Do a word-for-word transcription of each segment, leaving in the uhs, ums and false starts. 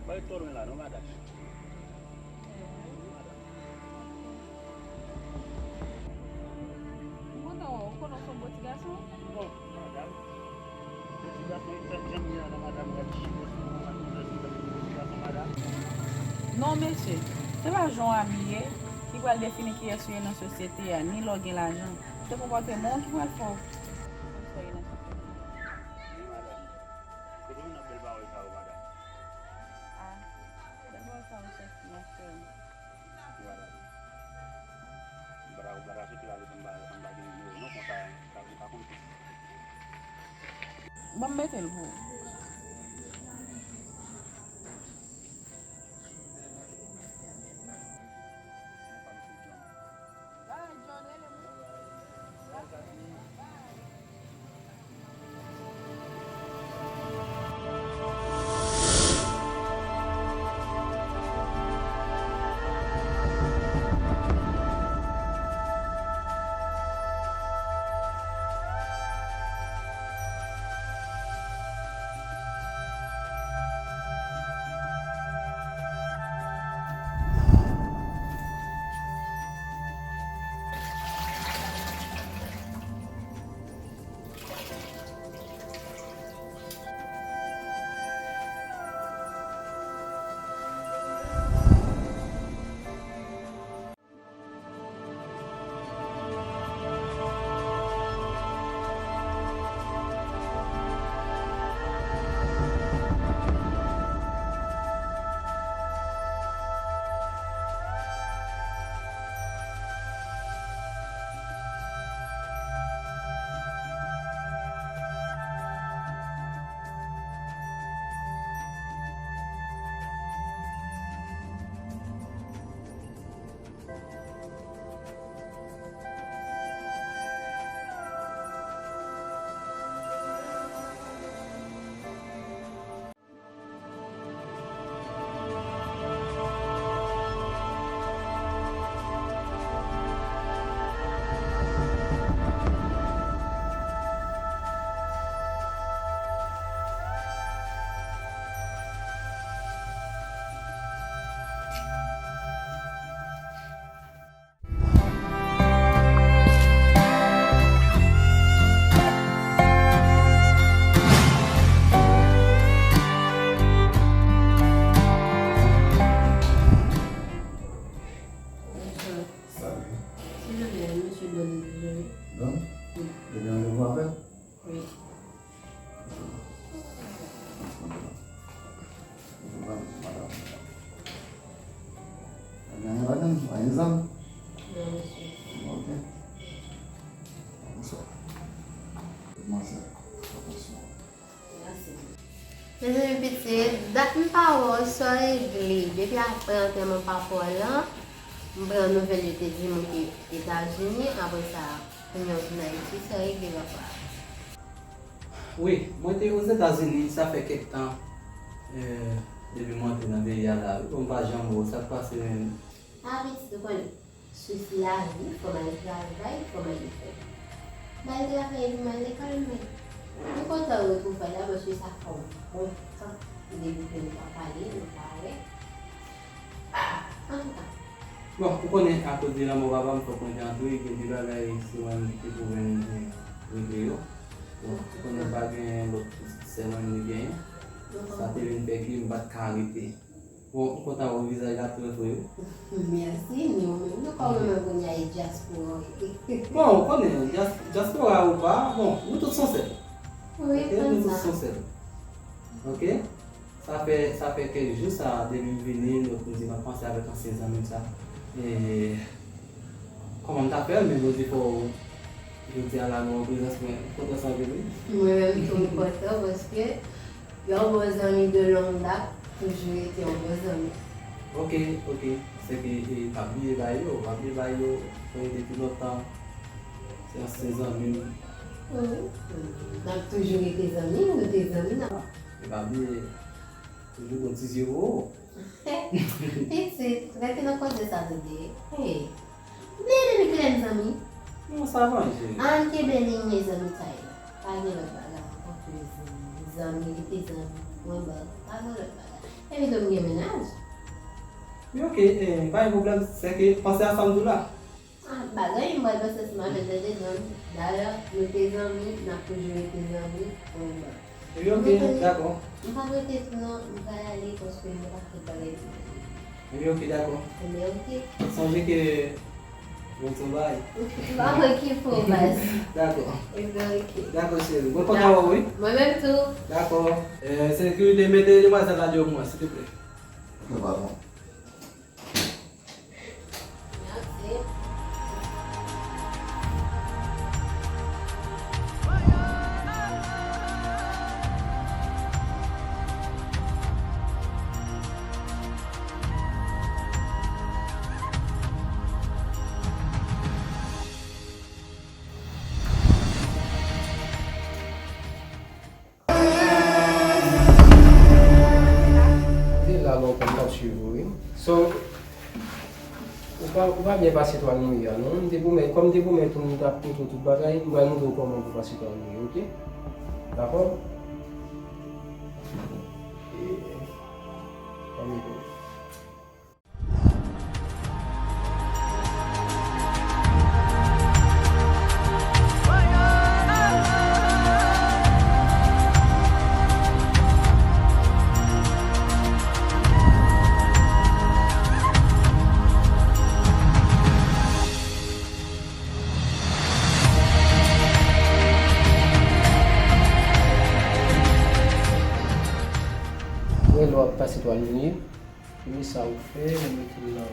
Pa ret twò lwen la non, madanm. Ou kontan wè w, ou konnen w se yon bon ti gason? Bon, madanm. Bon ti gason, e fèt jan m ye a la, madanm, gad chire sou mwen, gad mizè sou tèt mwen, bon ti gason, madanm. Non, mesye, se pa jan w abiye ki pral defini kiyès ou ye nan sosyete a, ni lè w gen lajan. Se konpòteman w ki pral fè w konn sa w ye nan sosyete a. Wi, madanm. Kote w jwenn bèl pawòl sa yo, madanm? Ah, bèl pawòl sa yo sòti nan kè m. Wi, madanm. M pa ta, m pa ta swete lage san m pa, san m pa gen nimewo w non, konsa, sa, ou ka konn. Ban m mete l pou ou. Salut. Silvouplè, mesye Don bezwen. Don? Wi. Ou gen randevou avè l? Wi. Ou pa bezwen madanm. Pa gen anyen ladan l? Pa gen zam? Non, mesye. Ok. Bonswa. Demwazèl, atansyon. Mezanmi pitit, dat m pa wè w, sa w regle? Depi apre antèman papa w lan, m pran nouvèl yo te di m ou te Etazini, apre sa, kounye a w vin Ayiti, sa w regle papa? Wi, mwen te Ozetazini, sa fè kèk tan, eh, depi mwen antre nan peyi a la, wi, bon, m pa janm wè w, sa k pase menm? A pitit, ou konnen. Sou lavi, fò m al travay, fò m al lekòl. M al travay epi m al lekòl, men m kontan retwouve w la paske sa fè yon bon tan depi ke nou pa pale, nou pa wè. Antouka. Bon, ou konnen akoz de lanmò papa m, fòk mwen te antre, gen de bagay se mwen menm ki te pou vin regle yo. Bon, ou konnen m pa gen lòt sè mwen menm li genyen. Sa te vin fè ke m pa t ka rete. Bon, m kontan wè w vizaj la trè fre wi. Mèsi, ni ou menm tou, kòman menm kounye a e dyaspora w ye? Bon, ou konnen, dyas-, dyaspora ou pa, bon, nou tout s on sèl. Wi, ok, nou tout s on sèl. Ok? Sa fè, sa fè kèk jou sa, depi m vini, nou, m di m ap panse avèk ansyen zanmi m sa. E, Kòman m ta fè l, men Bondye fè w jodi a la nou an prezans mwen, m kontan sa anpil wi. Mwen menm tou m kontan paske yon bon zanmi de longue date toujou rete yon bon zanmi. Ok, ok. Sèke, e, pa bliye bay yo, pa bliye bay yo, mwen rete pi lontan. Se ansyen zanmi m. Wi. N ap toujou rete zanmi, nou te zanmi nan. E pa bliye, toujou gon ti zye pou ou. Pitit, rete nan koze sa tande. Hey, bliye depi kilè n zanmi? Non, sa manje. Ann kenbe liy mezanmitay la. Pa gen lòt bagay ankò ke zanmi. Zanmi rete zanmi. Mwen ba w. Pa gen lòt bagay. Epi tou m gen mennaj. Wi, oke, eh, pa gen pwoblèm, sèke panse a sa m di w la. Ah, bagay, m pral panse ansanm avè l tande non. Dayè, nou te zanmi, n ap toujou rete zanmi, pou le moman. Epi oke, dakò. M p ap rete tou non, m pral ale paske m gen pakèt bagay pou m fè. Epi oke, dakò. Ebyen oke. Sonje ke nou travay. M pa wè ki fè w baz. Dakò. Ebyen oke. Dakò, cheri. Mwen kontan wè w, wi. Mwen menm tou. Dakò. Eh, sekirite, mete demwazèl la deyò pou mwen, silvouplè. Ok, patwon. Se la lontan m t ap swiv ou, wi. So, ou pa, ou pa byen pase twa nou ye a, non. M te pwomèt, kòm m te pwomèt ou m t ap montre w tout bagay, m pral montre w kòman pou pase twa nou ye, oke? Dakò? E, ann ede w. Wè lè w ap pase twa lini. Premye sa ou fè, ou mete l nan,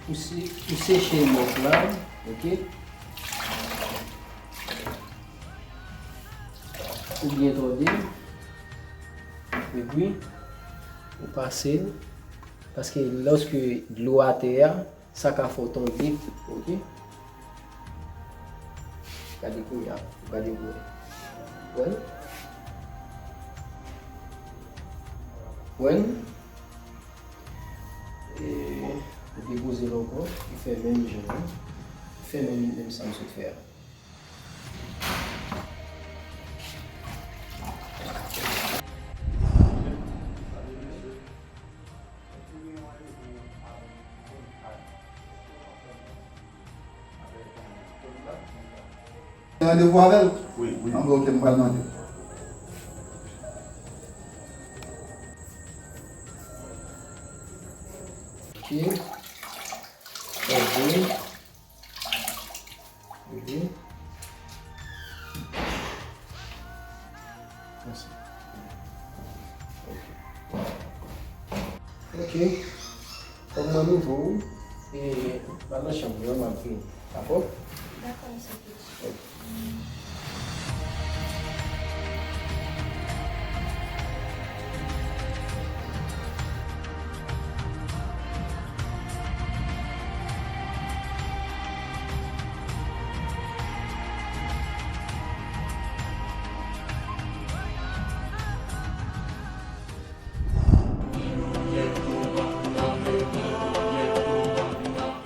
ou se-, ou seche mòg la, oke? Ou byen tòde l, epi ou pase l, paske lòske dlo atè a, sa ka fè w tonbe, oke? Gade kounye a, gade pou wè. Wè l? Wè l? E, ou depoze l ankò, ou fè menm jan an. Ou fè menm, menm sa m sot fè a. Gen randevou avè l? Wi, wi. Anben, oke, m pral mande. Ok. Trè byen. Trè byen. Konsa. Ok. Ok. Kòm mwen nouvo, e, m al nan chanm mwen, m ap vini. Dakò? Dakò, mesye Piti. Ok.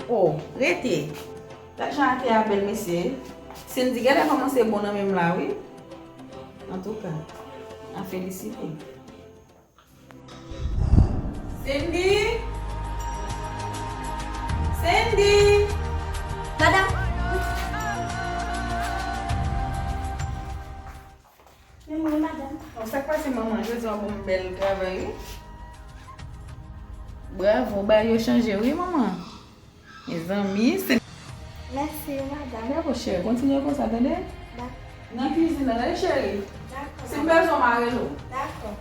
Oh, rete. Gad jan atè a bèl, mesye. Cindy genlè kòmanse bon nan men m la, wi. Antouka, a felisite. Cindy! Cindy! Madanm! Men mwen, madanm. Bon, sa k pase, manman? Jodi a w ban m bèl travay, wi. Bravo, bagay yo chanje, wi, manman. Mezanmi, se... Mèsi, madanm. Bravo, cheri. Kontinye konsa, tande? Dakò. Nan kizin nan, tande, cheri? Dakò. Si m bezwen w, m a rele w. Dakò.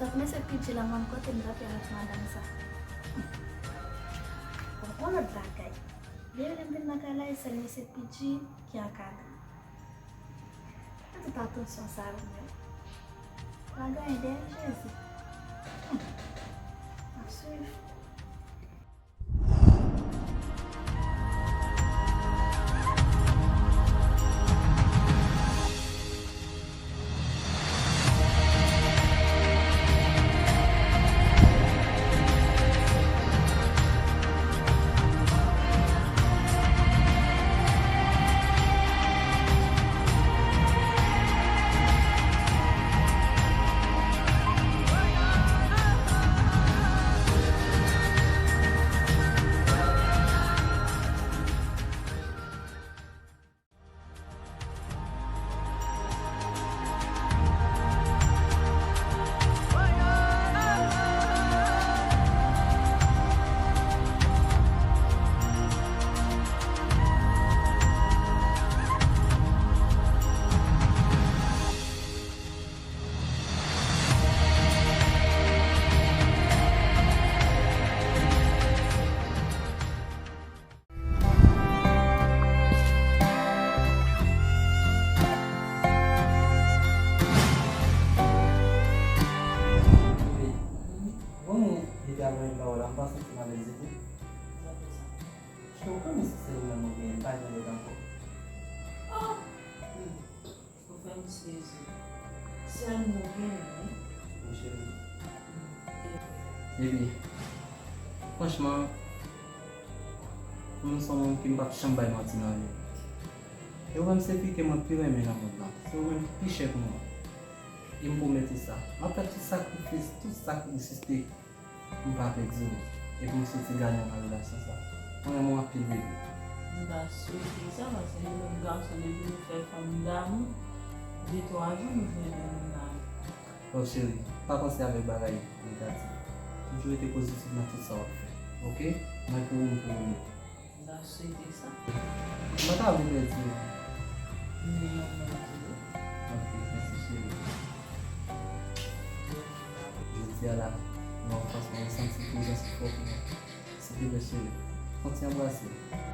Sòt mesye Pidji la, mwen kote m t ap ye avèk madanm sa. Bon, yon lòt bagay. Depi lè m vin nan kay la, e sèl mesye Pidji ki ankadre. Fè tout atansyon sa yo menm. Pral genyen dèyè Jezi. Hmm. Ap swiv. Sezi. Sèl nou genyen, wi. Wi, cheri. Baby, franchman, mwen se yon moun ki m p ap janm bay manti nan vi m. E ou menm se fi ke mwen pi renmen nan mond lan. Se ou menm ki pi chè pou mwen. E m pwomèt ou sa. M ap fè tout sakrifis, tout sa ki egziste pou m pa pèdi w. E pou m soti gade nan relasyon sa. Mwen renmen w anpil, baby. M ta swete sa, paske nou menm gason, depi nou fè fanm damou, de twa jou nou jwenn yon moun damou. Love cheri, pa panse avèk bagay negatif. Toujou rete pozitif nan tout sa w ap fè. Oke? Mwen pou ou, m pou ou. M ta swete sa. M pa ta vle pèdi w. Men yon moun di. Ok, mèsi cheri. Jodi a la, nan yon fason, mwen santi prezans ou fò pou mwen. Silvouplè cheri, fè yon ti anbrase.